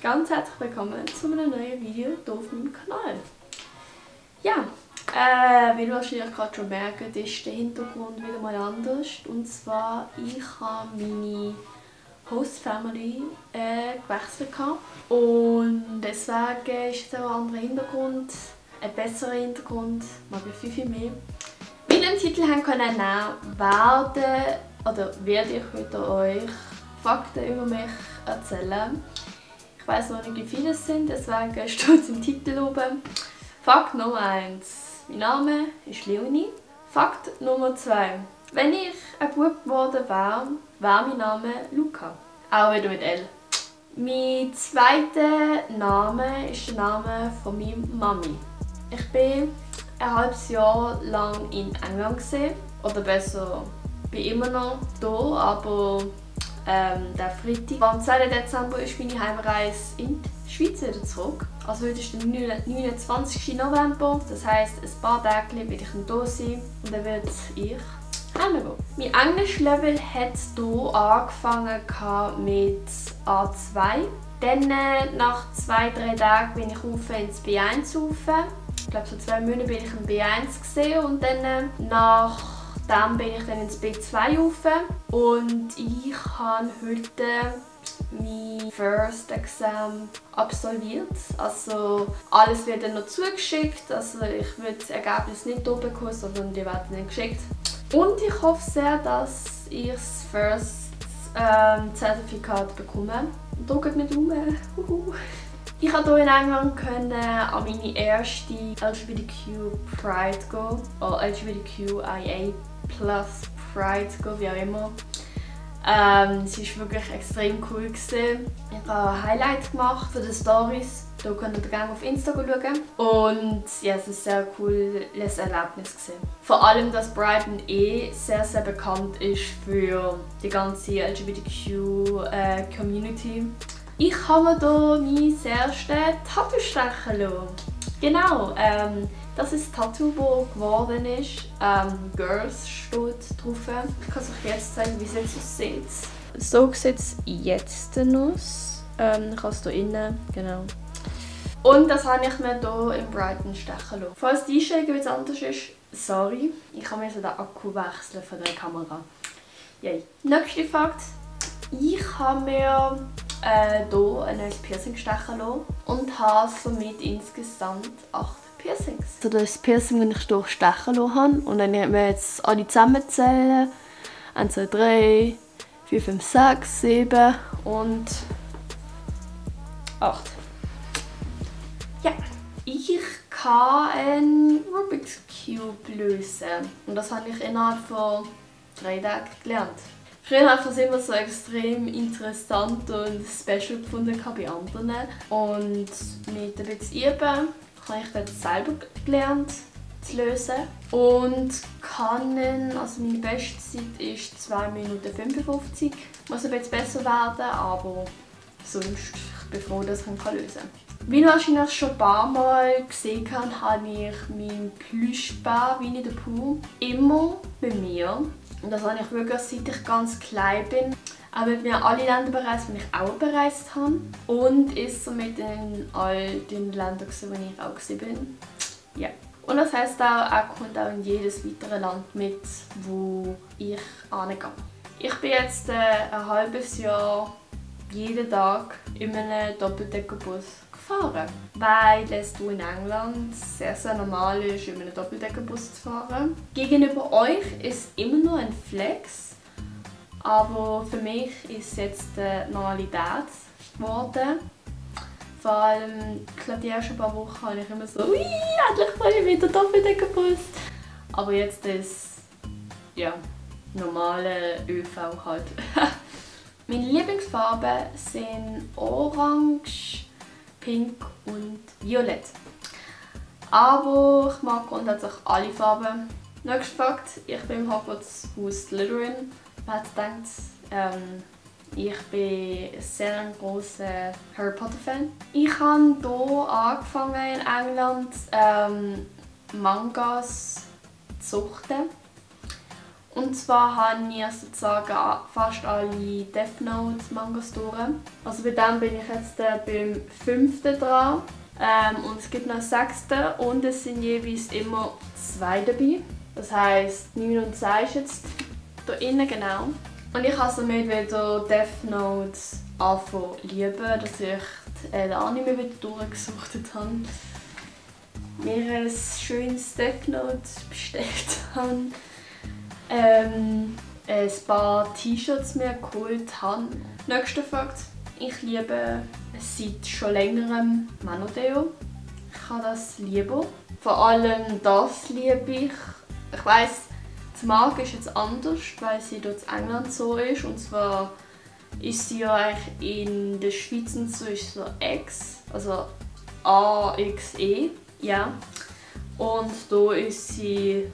Ganz herzlich willkommen zu einem neuen Video hier auf meinem Kanal. Ja, wie ihr wahrscheinlich gerade schon merkt, ist der Hintergrund wieder mal anders. Und zwar, ich habe meine Host Family gewechselt. Und deswegen ist jetzt auch ein anderer Hintergrund, ein besserer Hintergrund, mag ich viel mehr. Wie ihr den Titel haben können werde ich heute euch Fakten über mich erzählen. Ich weiss noch nicht, wie viele es sind, deswegen steht es im Titel oben. Fakt Nummer 1. Mein Name ist Leonie. Fakt Nummer 2. Wenn ich ein Bub geworden wäre, wäre mein Name Luca. Auch wieder mit L. Mein zweiter Name ist der Name von meiner Mami. Ich bin ein halbes Jahr lang in England gewesen. Oder besser, bin immer noch hier, aber der Freitag, am 2. Dezember, ist meine Heimreise in die Schweiz wieder zurück. Also heute ist der 29. November, das heisst, ein paar Tage werde ich noch da sein und dann werde ich heimgehen. Mein Englisch-Level hat hier angefangen mit A2. Dann nach 2-3 Tagen bin ich ins B1 rauf. Ich glaube, so 2 Monate bin ich im B1 gesehen und dann dann bin ich dann ins B2 rauf und ich habe heute mein First Exam absolviert. Also alles wird dann noch zugeschickt, also ich will das Ergebnis nicht hier bekommen, sondern die werden nicht geschickt. Und ich hoffe sehr, dass ich das First Zertifikat bekomme. Drückt mir Daumen. Ich konnte hier in England an meine erste LGBTQ Pride gehen, oder LGBTQIA+ Pride gehen, wie auch immer. Es war wirklich extrem cool. Ich habe ein Highlight gemacht für die Stories. Hier könnt ihr gerne auf Insta schauen. Und ja, es war ein sehr cooles Erlebnis. Vor allem, dass Brighton sehr, sehr bekannt ist für die ganze LGBTQ-Community. Ich habe mir hier mein erstes Tattoo stechen lassen. Genau, das ist das Tattoo, das geworden ist. Girls steht drauf. Ich kann es euch jetzt zeigen, wie es jetzt aussieht. So sieht es jetzt aus. Ich habe es hier innen, genau. Und das habe ich mir hier in Brighton stechen lassen. Falls die Einstellung etwas anders ist, sorry. Ich kann den Akku wechseln von der Kamera. Yay. Nächster Fakt. Ich habe mir hier ein neues Piercing stechen lassen und habe somit insgesamt 8 Piercings. Also das Piercing, das ich hier stechen lassen habe. Und dann werden wir jetzt alle zusammenzählen. 1, 2, 3, 4, 5, 6, 7 und 8. Ja, ich kann einen Rubik's Cube lösen. Und das habe ich innerhalb von 3 Tagen gelernt. Früher habe ich das immer so extrem interessant und special gefunden bei anderen. Und mit ein bisschen Üben habe ich das selber gelernt zu lösen. Und also meine Bestzeit ist 2 Minuten 55. Muss ein bisschen besser werden, aber sonst bin ich froh, dass ich ihn lösen kann. Wie ihr wahrscheinlich schon ein paar Mal gesehen habt, habe ich meinen Plüschbär Winnie the Pooh immer bei mir. Und das habe ich wirklich, seit ich ganz klein bin. Aber mit mir alle Länder bereist, die ich auch bereist habe. Und ist somit in all den Ländern, wo ich auch war. Ja. Und das heisst auch, er kommt auch in jedes weitere Land mit, wo ich hingehe. Ich bin jetzt ein halbes Jahr jeden Tag in einem Doppeldeckerbus gefahren. Weil es hier in England sehr, sehr normal ist, in einem Doppeldeckerbus zu fahren. Gegenüber euch ist immer nur ein Flex, aber für mich ist es jetzt Normalität geworden. Vor allem, ich glaube, die ersten paar Wochen habe ich immer so, ui, endlich mal wieder Doppeldeckerbus. Aber jetzt ist ja normale ÖV halt. Meine Lieblingsfarben sind Orange, Pink und Violett. Aber ich mag grundsätzlich alle Farben. Nächster Fakt, ich bin im Hogwarts Haus Slytherin. Wer hat gedacht, ich bin ein sehr großer Harry Potter Fan. Ich habe hier angefangen in England Mangas zu suchten. Und zwar habe ich sozusagen fast alle Death Note Mangas durch. Also bei dem bin ich jetzt beim 5. dran. Und es gibt noch einen 6. und es sind jeweils immer 2 dabei. Das heisst 9 und 10 ist jetzt hier innen, genau. Und ich habe somit wieder Death Note angefangen zu lieben, dass ich den Anime wieder durchgesucht habe. Mir ein schönes Death Note bestellt habe. Ein paar T-Shirts mir geholt habe. Nächster Fakt. Ich liebe seit schon längerem Manodeo. Ich habe das lieber. Vor allem das liebe ich. Ich weiss, die Marke ist jetzt anders, weil sie dort in England so ist. Und zwar ist sie ja eigentlich in der Schweiz und so ist so X, also AXE, ja. Und da ist sie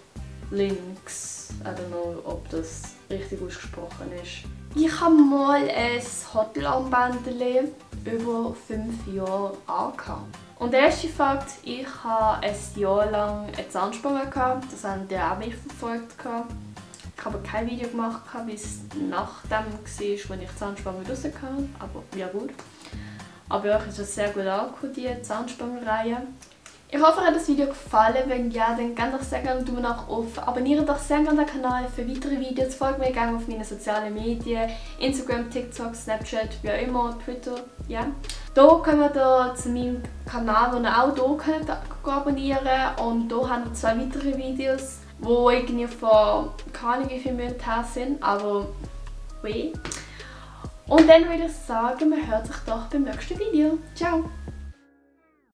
Lynx. I don't know, ob das richtig ausgesprochen ist. Ich habe mal ein Hotelarmbändchen über 5 Jahre angehabt. Und der erste Fakt, ich hatte ein Jahr lang eine Zahnspange. Das haben die auch mich verfolgt. Ich habe kein Video gemacht, wie es nach dem war, als ich die Zahnspange raus hatte. Aber ja gut. Aber euch ist das sehr gut angekommen, die Zahnspangenreihe. Ich hoffe, euch hat das Video gefallen. Wenn ja, dann gebt doch sehr gerne einen Daumen nach oben. Abonniert doch sehr gerne den Kanal für weitere Videos. Folgt mir gerne auf meinen sozialen Medien. Instagram, TikTok, Snapchat, wie auch immer, Twitter. Ja. Hier kommt ihr zu meinem Kanal, den ihr auch hier könnt abonnieren könnt. Und hier haben wir 2 weitere Videos, die irgendwie vor keine Ahnung wie viel Minuten her sind. Aber weh. Und dann würde ich sagen, man hört sich doch beim nächsten Video. Ciao!